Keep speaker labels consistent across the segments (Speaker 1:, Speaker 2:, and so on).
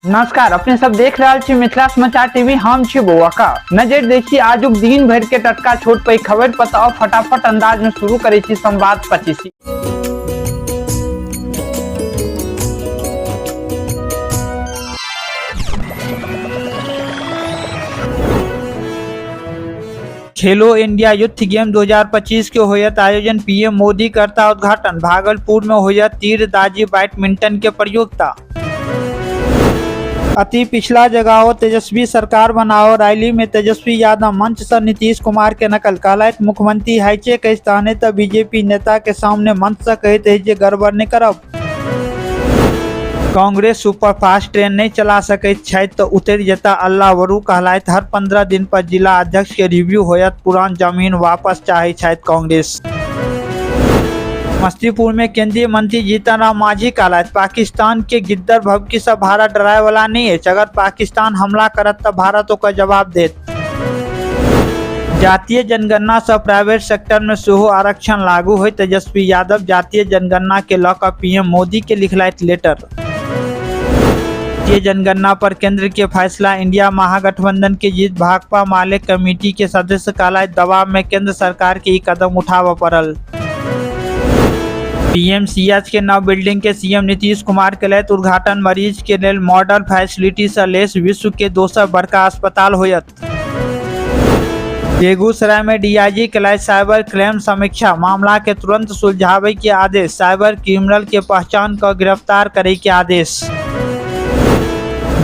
Speaker 1: नमस्कार, अपने सब देख रहल छी मिथिला समाचार टीवी। हम छी बौआ का नजर देखी आजुक दिन भर के टटका छोट पैघ खबर पर। तो फटाफट अंदाज में शुरू करे छी संवाद 25। खेलो इंडिया यूथ गेम 2025 के होयत आयोजन, पीएम मोदी करता उद्घाटन। भागलपुर में होयत तीरंदाजी बैडमिंटन के प्रतियोगिता। अति पिछला जगाओ तेजस्वी सरकार बनाओ रैली में तेजस्वी यादव मंच से नीतीश कुमार के नकल। कहलथि मुख्यमंत्री है कहि तहने तऽ बीजेपी नेता के सामने मंच से कहैत अछि जे गड़बड़ नहि करब। कांग्रेस सुपरफास्ट ट्रेन नहि चला सकैत छथि तऽ उतरि जेता अल्लाह वरु। कहलथि हर 15 दिन पर जिला अध्यक्ष के रिव्यू होयत, पुरान जमीन वापस चाहै छथि कांग्रेस। समस्तीपुर में केंद्रीय मंत्री जीतन राम मांझी कहलथि पाकिस्तान के गिद्दड़ भभकी से भारत डराय वाला नहीं अछि, अगर पाकिस्तान हमला करत तऽ भारत ओकर जवाब देत। जातीय जनगणना से प्राइवेट सेक्टर में सेहो आरक्षण लागू होय, तेजस्वी यादव जातीय जनगणना के लऽ कऽ पीएम मोदी के लिखलथि लेटर। जातीय जनगणना पर केंद्र के फैसला, इंडिया महागठबंधन के जीत, भाकपा माले कमेटी के सदस्य कहलथि दबाव में केंद्र सरकार के ई कदम उठाबऽ पड़ल। पीएमसीएच के नव बिल्डिंग के सीएम नीतीश कुमार केलथि उद्घाटन। मरीज के लेल मॉडल फैसिलिटी से लैस विश्व के दोसर बड़का अस्पताल होयत। बेगूसराय में डीआईजी केलथि साइबर क्राइम समीक्षा, मामला के तुरंत सुलझावे के आदेश, साइबर क्रिमिनल के पहचान क गिरफ्तार करे के आदेश।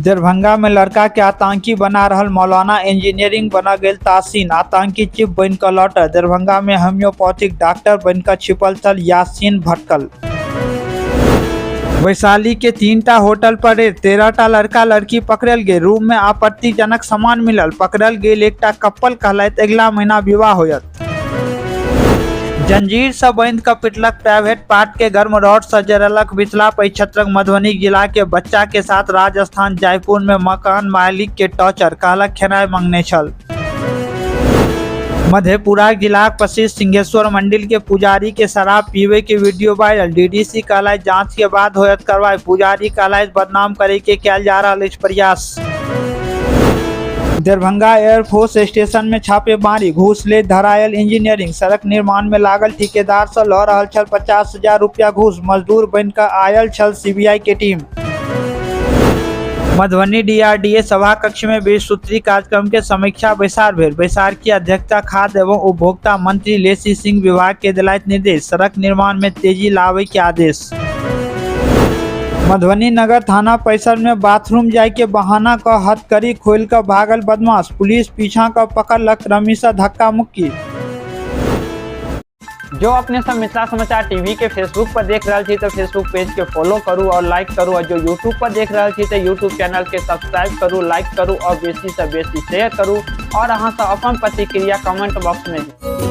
Speaker 1: दरभंगा में लड़का के आतंकी बना रहल मौलाना, इंजीनियरिंग बना गेल तासीन, आतंकी चीफ बनि कऽ लौटल। दरभंगा में होम्योपैथिक डॉक्टर बनि कऽ छिपल छल यासीन भटकल। वैशाली के 3टा होटल पर रेड, 13टा लड़का लड़की पकड़ल गेल, रूम में आपत्तिजनक सामान मिलल। पकड़ल गेल एकटा कपल कहलथि अगिला महीना विवाह होयत। जंजीर से बांधि कऽ पिटलक, प्राइवेट पार्ट के गर्म रॉड से जरलक। मिथिला परिक्षेत्रक मधुबनी जिला के बच्चा के साथ राजस्थान जयपुर में मकान मालिक के टॉर्चर, कहलक खेनाइ मंगने छल। मधेपुरा जिलाक प्रसिद्ध सिंहेश्वर मंदिर के पुजारी के शराब पीवे के वीडियो वायरल, डीडीसी कहलथि जांच के बाद होयत कार्रवाई। पुजारी कहलथि बदनाम करे के कैल जा रहल अछि प्रयास। दरभंगा एयरफोर्स स्टेशन में छापेमारी, घूस ले धरायल इंजीनियरिंग, सड़क निर्माण में लागल ठेकेदार से लऽ रहल छल 50,000 रुपया घूस, मजदूर बनि कऽ आयल छल सीबीआई के टीम। मधुबनी डीआरडीए सभा कक्ष में 20 सूत्री कार्यक्रम के समीक्षा बैसार भेल। बैसार की अध्यक्षता खाद्य एवं उपभोक्ता मंत्री लेसी सिंह विभाग के दिलायत निर्देश, सड़क निर्माण में तेजी लावे के आदेश। मधुबनी नगर थाना परिसर में बाथरूम जाय के बहाना क हथकड़ी खोल कऽ भागल बदमाश, पुलिस पीछा क पकड़लक, रमी से धक्का मुक्की। जो अपने सब मिथिला समाचार टीवी के फेसबुक पर देख रहल छी तो फेसबुक पेज के फॉलो करू और लाइक करू, और जो यूट्यूब पर देख रहल छी तो यूट्यूब चैनल के सब्सक्राइब करू, लाइक करू और बेसी से बेसी शेयर करू, और अहाँ सब अपन प्रतिक्रिया कमेंट बॉक्स में।